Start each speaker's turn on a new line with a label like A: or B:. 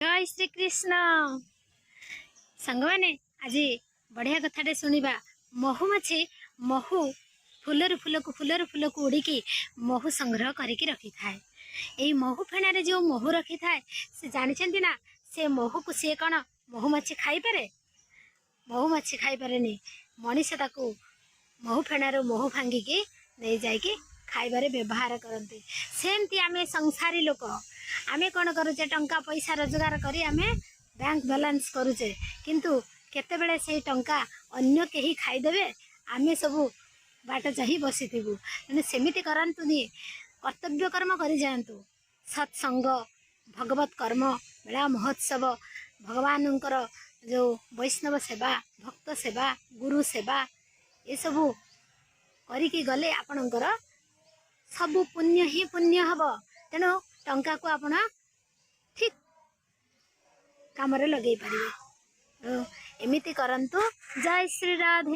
A: ଜୟ ଶ୍ରୀକୃଷ୍ଣ। ସାଙ୍ଗମାନେ, ଆଜି ବଢ଼ିଆ କଥାଟେ ଶୁଣିବା। ମହୁମାଛି ମହୁ ଫୁଲରୁ ଫୁଲକୁ, ଫୁଲରୁ ଫୁଲକୁ ଉଡ଼ିକି ମହୁ ସଂଗ୍ରହ କରିକି ରଖିଥାଏ। ଏଇ ମହୁ ଫେଣାରେ ଯେଉଁ ମହୁ ରଖିଥାଏ, ସେ ଜାଣିଛନ୍ତି ନା, ସେ ମହୁକୁ ସିଏ କ'ଣ ମହୁମାଛି ଖାଇପାରେ? ମହୁମାଛି ଖାଇପାରେନି। ମଣିଷ ତାକୁ ମହୁ ଫେଣାରୁ ମହୁ ଭାଙ୍ଗିକି ନେଇଯାଇକି ଖାଇବାରେ ବ୍ୟବହାର କରନ୍ତି। ସେମିତି ଆମେ ସଂସାରୀ ଲୋକ, ଆମେ କ'ଣ କରୁଛେ? ଟଙ୍କା ପଇସା ରୋଜଗାର କରି ଆମେ ବ୍ୟାଙ୍କ ବାଲାନ୍ସ କରୁଛେ। କିନ୍ତୁ କେତେବେଳେ ସେଇ ଟଙ୍କା ଅନ୍ୟ କେହି ଖାଇଦେବେ, ଆମେ ସବୁ ବାଟ ଚାହିଁ ବସିଥିବୁ। ତେଣୁ ସେମିତି କରନ୍ତୁନି। କର୍ତ୍ତବ୍ୟ କର୍ମ କରିଯାଆନ୍ତୁ। ସତ୍ସଙ୍ଗ, ଭଗବତ କର୍ମ, ମେଳା ମହୋତ୍ସବ, ଭଗବାନଙ୍କର ଯେଉଁ ବୈଷ୍ଣବ ସେବା, ଭକ୍ତ ସେବା, ଗୁରୁ ସେବା, ଏସବୁ କରିକି ଗଲେ ଆପଣଙ୍କର ସବୁ ପୁଣ୍ୟ ହିଁ ପୁଣ୍ୟ ହେବ। ତେଣୁ ଟଙ୍କାକୁ ଆପଣ ଠିକ୍ କାମରେ ଲଗେଇ ପାରିବେ। ଏମିତି କରନ୍ତୁ। ଜୟ ଶ୍ରୀ ରାଧେ।